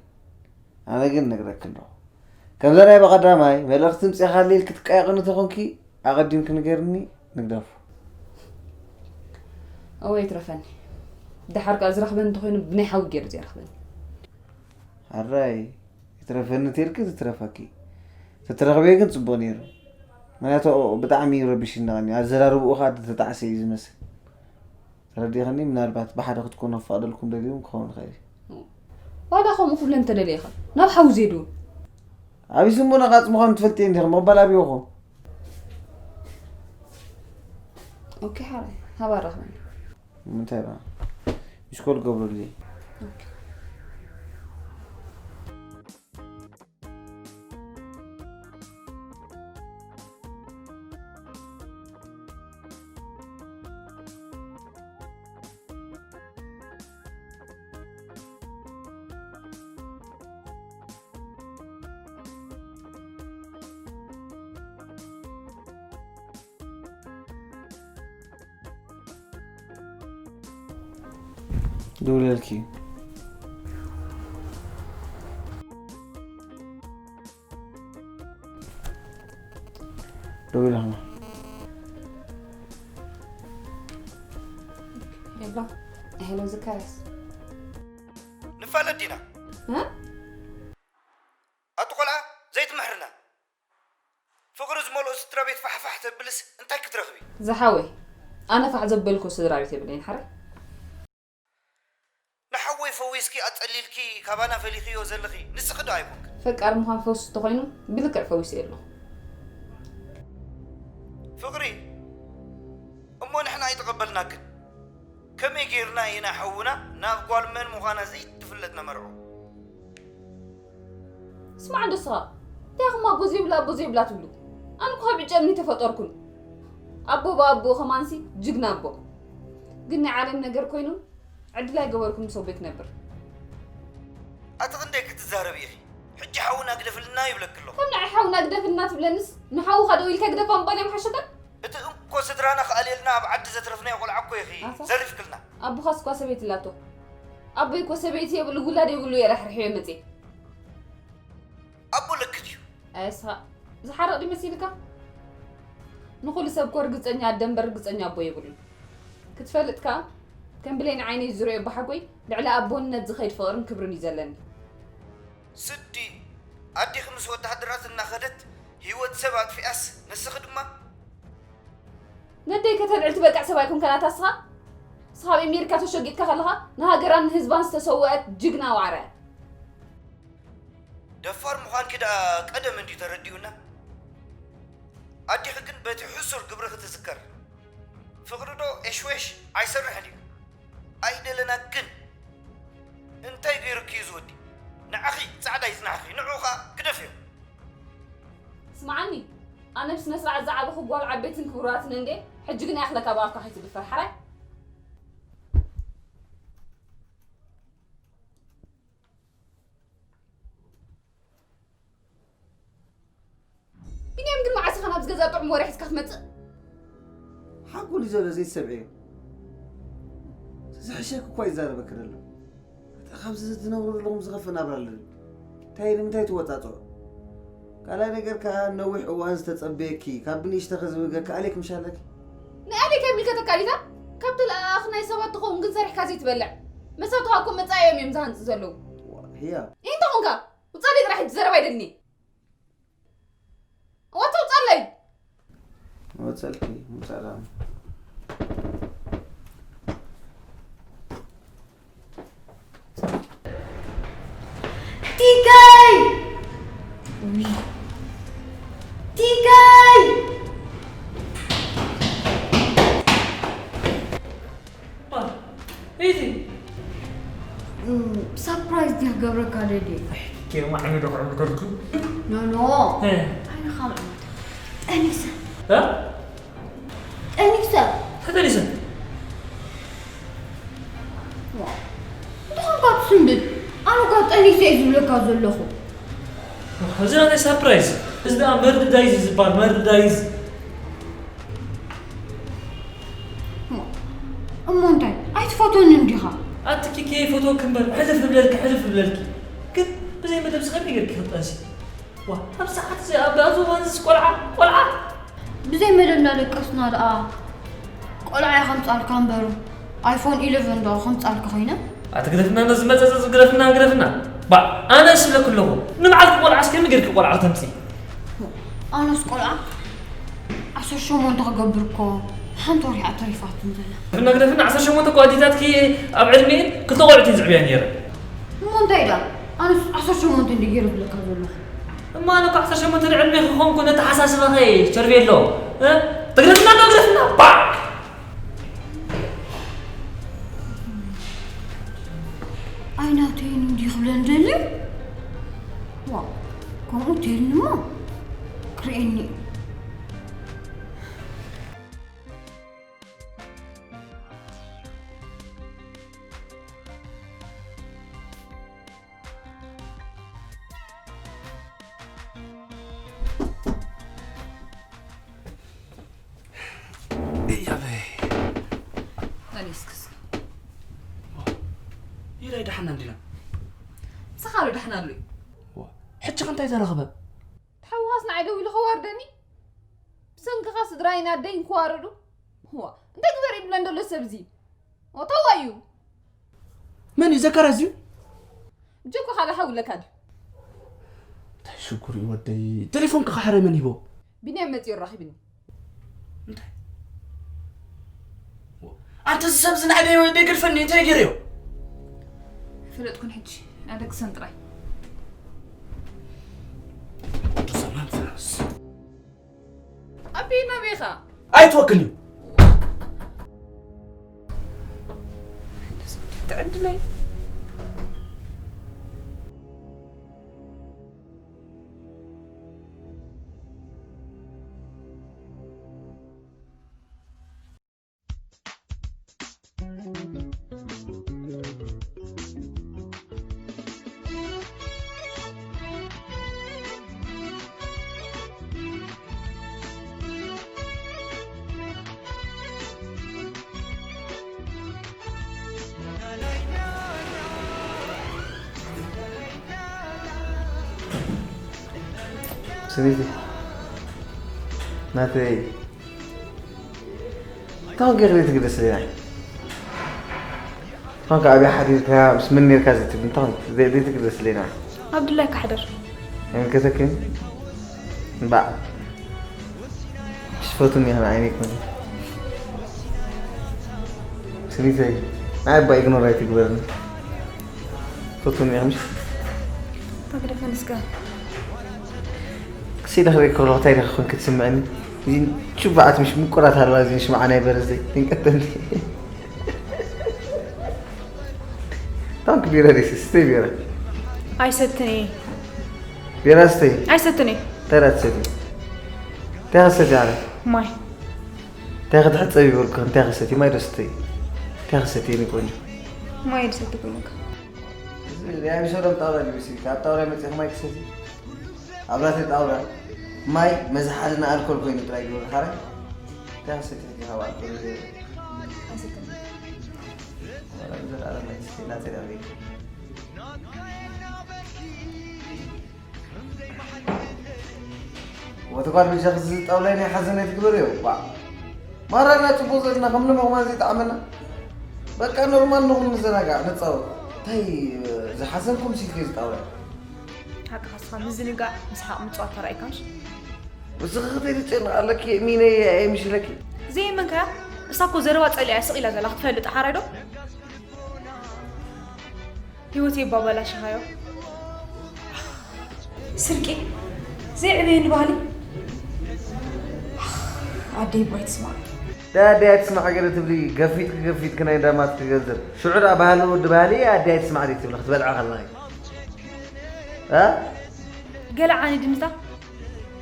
ኣነ ግን ነግረኪ ኣለኹ። ከምዛ ናይ ብቐዳማይ መልእኽቲ ምጽኻለይ ኢልኪ ትቃየቕኒ ተኾንኪ፣ ኣቐዲምኪ ንገርኒ፣ ንግደፎ። እወ፣ ይትረፈኒ። ደሓር ከኣ ዝረኽበኒ እንተኾይኑ፣ ብናይ ሓዊ ገይሩ ዘይረኽበኒ። ሕራይ፣ ይትረፈኒ ተልኪ፣ ትትረፈኪ። ተትረኽበዮ ግን ጽቡቕ ነይሩ። ምኽንያቱ፣ ብጣዕሚ እዩ ረቢሽኒ፣ ኣዘራርብኡ ኸኣ ዝተጣዕሰ እዩ ዝመስል። ተረዲእኽኒ? ምናልባት ብሓደ ክትኮኑ ክፈቕደልኩም ደልዩ እውን ክኸውን ይኽእል እዩ። ዋላ ከምኡ ክብለ እንተደለየ ኸ ናብ ሓዊ ዜድዎ? ኣቢሱ እሞ ነቓጽ ምዃኑ ትፈልጥዮ እንዲኺ፣ ምቕባል ኣብዩኹ። ኦኬ፣ ሓራይ፣ ሃባ ራኽበኒ። ንምንታይ ደኣ? ሚስኮል ገብረሉ እየ። ኦኬ። ደውለልኪ። ደዊላ ኸማ። ሄሎ፣ ሄሎ፣ ዘካርያስ። ንፋለጥ ዲና? እ? ኣቲ ቆልዓ ዘይትምሕርና። ፍቕሪ ዝመልኦ ስድራ ቤት ፋሕፋሕ ተብልስ እንታይ ክትረኽቢ? ዝሓወይ፣ ኣነ ፋሕ ዘበልኩ ስድራ ቤት የብለይን ሓራይ። ንሓወይ ፈዊስኪ ኣጸሊልኪ ካባና ፈሊኽዮ ዘለኺ ንስኺ ዶ ኣይኮንክን? ፈቃር ምዃን ፈውሲ እንተኾይኑ ብልክዕ ፈዊሰዮ ኣለኹ። ፍቕሪ እሞ ንሕና ኣይተቐበልናክን። ከመይ ጌርና ኢና ሓውና ናብ ጓል መን ምዃና ዘይትፍለጥ ነመርዖ? ስማዕ እንዶ እስኻ፣ እንታይ ኢኹም ኣቦ ዘይብላ ኣቦ ዘይብላ ትብሉ? ኣነ እኮ ካብ ዕጨምኒ ተፈጠርኩን። ኣቦ ብኣቦኡ ከማንሲ ጅግና ኣቦ። ግን ናይ ዓለም ነገር ኮይኑ ዕድል ኣይገበርኩን ምስ ኣቦይ ክነብር። ኣቲ ክንደይ ክትዛረቢ ኢኺ? ሕጂ ሓውና ግደፍልና ይብለኪ ኣለኹ። ከም ንዓይ ሓውና ግደፍልና ትብለንስ ንሓውኻ ደው ኢልካ ግደፋ ምባል እዮም ሓሸካ? እቲ እንኮ ስድራና ክኣልየልና ኣብ ዓዲ ዘትረፍናዮ ቆልዓ እኮ ኢኺ ኣታ። ዘሪፍክልና። ኣቦኻስ እኳ ሰበይቲ ኣላቶ። ኣቦይ እኮ ሰበይቲ የብሉ፣ ውላድ የብሉ፣ እየ ራሕሪሐዮ መፅየ። ኣቦ ለክ ድዩ? ኣየስኻ፣ ዝሓርቕ ድዩ መሲልካ? ንኹሉ ሰብ እኮ ርግጸኛ ኣደ እምበር ርግጸኛ ኣቦ የብሉን። ክትፈልጥ ከኣ ከም ብሌን ዓይነይ ዝሪኦ ኣቦሓጎይ ልዕሊ ኣቦነት ዝኸይድ ፍቕርን ክብርን እዩ ዘለኒ። ስዲ ኣዴኺ ምስ ወተሃደራት እናኸደት ህይወት ሰብ ኣጥፊኣስ ንስኺ ድማ ነደይ ከተልዕል ትበቅዕ ሰብ ኣይኮንካን ኣታ እስኻ። እስኻ ኣብ ኣሜሪካ ተሸጊጥካ ከለኻ ንሃገራን ንህዝባን ዝተሰወአት ጅግና ዋዕሮ እያ። ደፋር ምዃንኪ ደኣ ቀደም እንድዩ ተረዲኡና። ኣዴኺ ግን በቲ ሕሱር ግብርኺ ትዝከር። ፍቕሪ ዶ ኤሽዌሽ ኣይሰርሕን እዩ። ኣይደለና ግን እንታይ ገይሩኪ እዩ ዝወዲ? ንዓኺ ጻዕዳ ይጽናሕኺ፣ ንዕኡ ኸኣ ግደፍዮ። ስምዓኒ፣ ኣነ ብስነ ስርዓት ዝዓበኹ ጓል ዓበይትን ክቡራትን እንዴ፣ ሕጂ ግን ኣይኣኽለካ ብኣፍካ ከይትድፈር ሓራይ። ቢንያም ግን መዓስ ኢኻ ናብዚ ገዛ ጥዑም ወረ ሒዝካ ትመጽእ? ሓንጎል እዩ ዘሎ ዘይትሰምዕዮ። ዝሕሸክ እኳ ይዛረበክ ዘሎ። እታ ካብዚ ትነብሩ ዘለኹም ዝኸፍእ ናብራ ኣሎ ድዩ? እንታይ ንምንታይ ትወጻጽዑ? ካልኣይ ነገር ከኣ ነዊሕ እዋን ዝተጸበየኪ ካብ ብንእሽተኺ ዝብገ ከኣሌክ ምሽ ኣለኪ? ናይ ኣሌክ ኣይምልከተካ ዲታ? ካብ ተለኣኣኽ ናይ ሰባት ትኸውን ግን ሰሪሕካ ዘይትበልዕ። መሳቱኻ እኮ መጻኢኦም እዮም ዝሃንጹ ዘለዉ። ህያ እንታይ ኾንካ? ውጻለይ ጥራሕ ሕጂ ዘረባ ኣይደልኒ። ዋታ ውጻለይ። ወጸልኪ ምጻላ ቲከይ ቲከይ ኢዚ ሳፕራይዝ ድያ ገብረካ ደልየ ኬማ ዕመዶ ክዕምከልኩ ኖኖ እ ዓይንኻ ምዕመት ጠኒሰ እ ጠኒሰ ተጠኒሰ እንተኾንካ ትስንብድ ኣነ ኳ ጠኒሰ እየ ዝብለካ ዘለኹ እዚ ናተይ ሳፕራይዝ እዚ ደኣ መርድዳይዝ ዝበሃል መርድዳይዝ እሞ እንታይ ኣይትፈትወንን ዲኻ ኣቲ ኪኪ ፈትወኪ እምበር ሕልፍ እብለልኪ ሕልፍ እብለልኪ ግን ብዘይ መደብ ዝኸመይ ጌርኪ ክትጠንሲ ዋ ኣብ ሰዓት እዚ ኣብ ኣብዞ እዋን እዚ ቆልዓ ቆልዓ ብዘይ መደብ እናደቀስና ደኣ ቆልዓ እየ ከምፃልካ እምበር ኣይፎን ኢለቨን ዶ ከምፃልካ ኮይነ ኣቲ ግደፍና ነዚ መፀፀፂ ግደፍና ግደፍና ባ ኣነ ስለ ክለኹ ንባዕልኪ ቆልዓ እስከ ምገርኪ ቆልዓ ተምፂ ኣነስ ቆልዓ ዓሰርተ ሸሞንተ ክገብር እኮ ሓንቲ ወርሒ ተሪፋትን ዘላ ግደፍና ግደፍና ዓሰርተ ሸሞንተ እኮ ኣዲታትኪ ኣብ ዕድሜ ክልተ ቆልዕቲ ዝዕብያ ነይረ እሞ እንታይ ዳ ኣነስ ዓሰርተ ሸሞንተ እንዲ ገይሩ ዝብለካ ዘለኹ እማ ኣነ እኮ ዓሰርተ ሸሞንተ ዕድሜ ክኾንኩ ነተሓሳስባኸ ቸርቤሎ ትግደፍና ዶ ግደፍና ባ ኣይናተይን እንዲ ክብለን ደልዩ ዋ ከምኡ ተይልንሞ ክርእየኒ እዩ እያበይ ተኒስክስ ይራይ ደሓና እንዲና ምሳኻዶ ደሕና ኣሎ እዩ ሕጂ ከ እንታይ ተረኽበ ተሓውኻስ ንዓይ ደው ኢሉ ከዋርደኒ ብሰንክኻ ስድራይን ኣደይን ክዋረዱ ዋ እንታይ ግበር ይብለን ዘሎ ሰብ እዚ ተዋ እዩ መን እዩ ዘካርያስ እዩ ጀኮ ካልእ ሓውለካ ድዩ እንታይ ሽጉር እዩ ወደይ ቴሌፎን ክኸሓረ መን ሂቦ ቢንያም መፂኡ ራኺብኒ እንታይ ኣንተ እዚ ሰብ ዝናዕደ ወደይ ግድፈኒ እንታይ ገይርዮ ፈለጥኩን ሕጂ ኣደቅሰን ጥራይ ቅዱስ መንፈስ ኣቢና ቤኻ ኣይትወክል እዩ ትዕድለይ ስሚቲ ናተይ እንታይ ገይረ ዘይትግደስ ሌና? እንታይ ከ ኣብያ ሓዲርካ ምስ መን ኔርካ ዘይትብል እንታይ ዘይትግደስ ሌና? ኣብድላይ ካሕደር። ኣይምልከተክን። እምባእ። ሽፈቱኒ ይኽን ዓይነይ ኮነ። ስኒተይ ናይ ኣባ ኢግኖር ኣይትግበርኒ። ፈቱኒ ይኽን። ተግደፈን እስከ። ክሲዳ ክሪክ ከለኹ እንታይ ኢኻ ኮንክ ትስምዐኒ? እዚን ችባዓት ምሽ ምቁራት ኣለዋ፣ እዚን ሽምዓ ናይ በረዝደይ ድንቀተኒ። ታንክ ቢራ ዲስ፣ ስተይ ቢራ። ኣይሰትን እየ። ቢራ ስተይ። ኣይሰትን እየ። እንታይ ዳ ትሰቲ? እንታይ ኸሰቲ ኣነ? ማይ። እንታይ ክትሕጸብ ይበልኩ? እንታይ ኸሰቲ? ማይ ዶ ስተይ? እንታይ ኸሰቲ የኔ ቆንጆ? ማይ ድሰቲ ኩሉካ። እዚ ናይ ኣቢሰሎም ጣውላ ድዩ? ካብ ጣውላ መጺኹ ማይ ክሰቲ? ኣብራተ ጣውላ ማይ መዝሓልና ኣልኮል ኮይኑ ጥራይ ግበር። ሓረ እንታይ ሰቲሕ ዲኻ ኣልኮል? ኣይሰትን። ወላ ዘላለም ኣይስቲ ናተይ ዳበይ። ወተጓል ብጃኽ እዚ ጣውላይ ናይ ሓዘን ኣይትግበር እዮ። ባ ማራና ጽቡቕ ዘለና ከም ንመቕማን ዘይጠዓመና። በቃ ኖርማል ንኹን ንዘናጋዕ ንጻወት። እንታይ ዝሓዘንኩም ሲልኪ ዝጣውላይ? ሓቅኻ ንስኻ ምዝንጋዕ ምስሓቕ ምጽዋት ተራእይካንሽ? ንስኺ ክትሪ ትጨንቕ ኣለኪ፣ እሚነይ ኣይምሽለኪ። ዘይእመንካያ? እሳ እኮ ዘረባ ጸሊኣ ስቕ ኢላ ዘላ ክትፈልጥ ሓራይ ዶ? ህይወት የባባላሽኻዮ። ስርቂ ዘይዕበየኒ ባህሊ። ኣደይ እባ ኣይትስማዕ። ዳ ኣደይ ኣይትስማዕ ገለ ትብሊ፣ ገፊት ክገፊት ክናይ እንዳማት ክገንዘብ። ሽዑ ዳ ባህሊ ወዲ ባህሊ ኣደይ ኣይትስማዕ ደይ ትብሊ ክትበልዓ ከለኺ። እ? ገለ ዓኒ ድንታ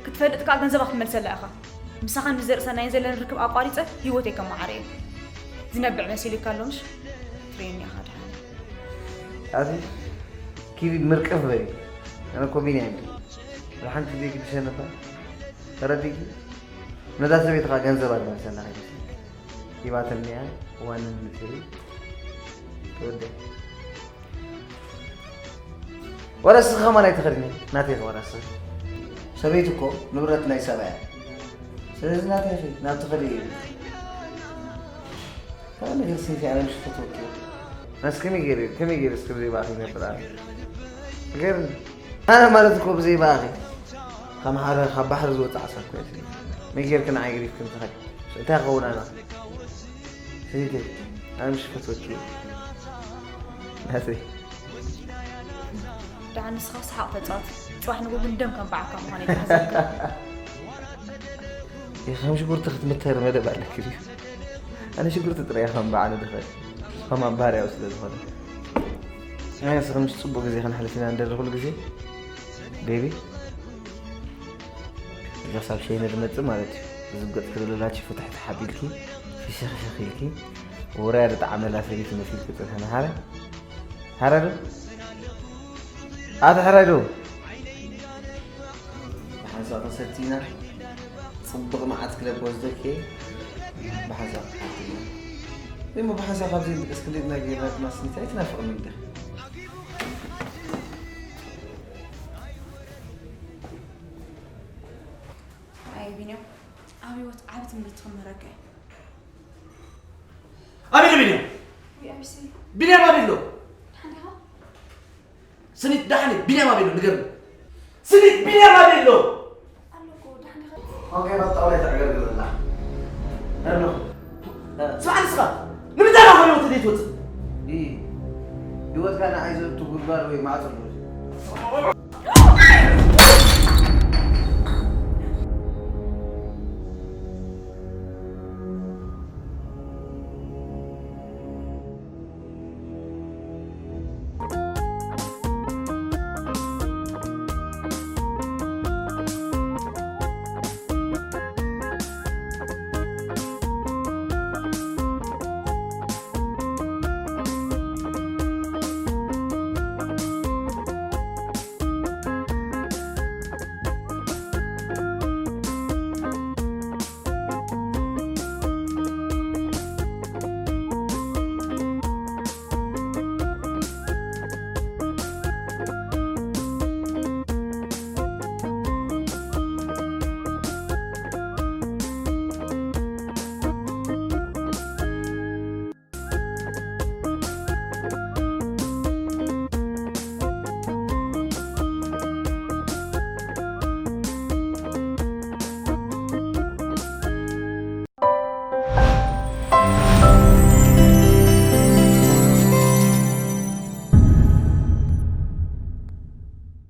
ክትፈልጥ ከኣ ገንዘባ ክትመልሰላ ኢኻ። ምሳኻን ምስ ዘርእሰናይን ዘለኒ ርክብ ኣቋሪጸ ህይወተይ ከመዓረ እየ። ዝነብዕ መሲሉካ ኣሎ ምሽ? ትርእየኒ ኢኻ ድሓን። ኣቲ ኪዲ ምርቅፍ በሊ። ኣነ እኮ ቢንያም እየ። ወላ ሓንቲ ዘይግድሸኒ እባ። ተረዲእኪ? ነዛ ሰበይቲ ኸኣ ገንዘባ ዝመልሰላ ከይመስለኪ። ሂባትኒ እያ፣ ዋንን ምትሪ። ትወደይ። ወረ እስኺ ከማን ኣይትኸድኒ፣ ናተይ ኢኺ ወረ እስኺ። ሰበይቲ እኮ ንብረት ናይ ሰብኣያ። ስለዚ ናተይ ኢኺ፣ ናብ ትኸዲ እየ። ካብ ነገር ሰይቲ ኣነ ምሽ ፈትወኪ። ኣነስ ከመይ ገይረ፣ ከመይ ገይረ እስኪ ብዘይ ብኣኺ ይነብር ኣነ? ንገርኒ። ኣነ ማለት እኮ ብዘይ ብኣኺ ከም ሓደ ካብ ባሕሪ ዝወጽእ ዓሳ እኮ እየ። ከመይ ጌርኪ ንዓይ ገዲፍክኒ ትኸዲ? እንታይ ክኸውን ኣነ? ሰይተይ፣ ኣነ ምሽ ፈትወኪ። ናተይ። ደሓን ንስኻ ሰሓቕ ተጻወት። ጽባሕ ንግሆ ግን ደም ከም በዓካ ምዃነይ ተሓሰብካ። ይህ ከም ሽጉርቲ ክትምተር መደብ ኣለኪ ድዩ? ኣነ ሽጉርቲ ጥራይ ከም በዓል ድኽእል። ከም ኣባርያው ስለ ዝኾነ። ኣነ ንስኺ ምሽ ጽቡቕ ግዜ ከነሕልፍ ኢና እንደሊ ኩሉ ግዜ። ቤቢ። እዛ ሳብ ሸይነ ድመጽእ ማለት እዩ። እዚ ገጽ ክልላች ፍትሕቲ ሓቢልኪ፣ ፍሽኽሽኽ ኢልኪ፣ ውራይ ጣዕመላ ሰበይቲ መሲልኪ ጽንሐ ንሓረ። ሓረ ዶ? ኣቲ ሕራይ ዶ? ብሓንሳእ ተሰቲና፣ ጽቡቕ መዓት ክለብ ወስደኪ፣ ብሓንሳእ ክትሓትኒ። እሞ ብሓንሳእ ካብዚ ብስክሌት ናይ ጌርና ክናስኒት ኣይትናፍቕኒ እንዲኻ? ኣይ ቢንያም፣ ኣብ ህይወት ዓቢ ትምህርቲ ክምህረካ እዩ። ኣበይ ኣሎ ቢንያም? ወይ ኣቢሰይ። ቢንያም ኣበይ ኣሎ? ደሓን ዲኻ? ስኒት ደሓን እዩ። ቢንያም ኣበይ ኣሎ? ንገርኒ። ስኒት ቢንያም ኣበይ ኣሎ? ኣሎ እኮ፣ ደሓን ዲኻ? ኦኬ፣ ኣብ ጣውላ ተዕገርግር ዘላ። ኣሎ። ስማዕ ንስኻ፣ ንምንታይ ኢኻ ካብ ህይወት ዘይትወጽእ? እ፣ ህይወትካ ንዓይ ዘእቱ ጉድጓድ ወይ ማዕጾ ኣሎ።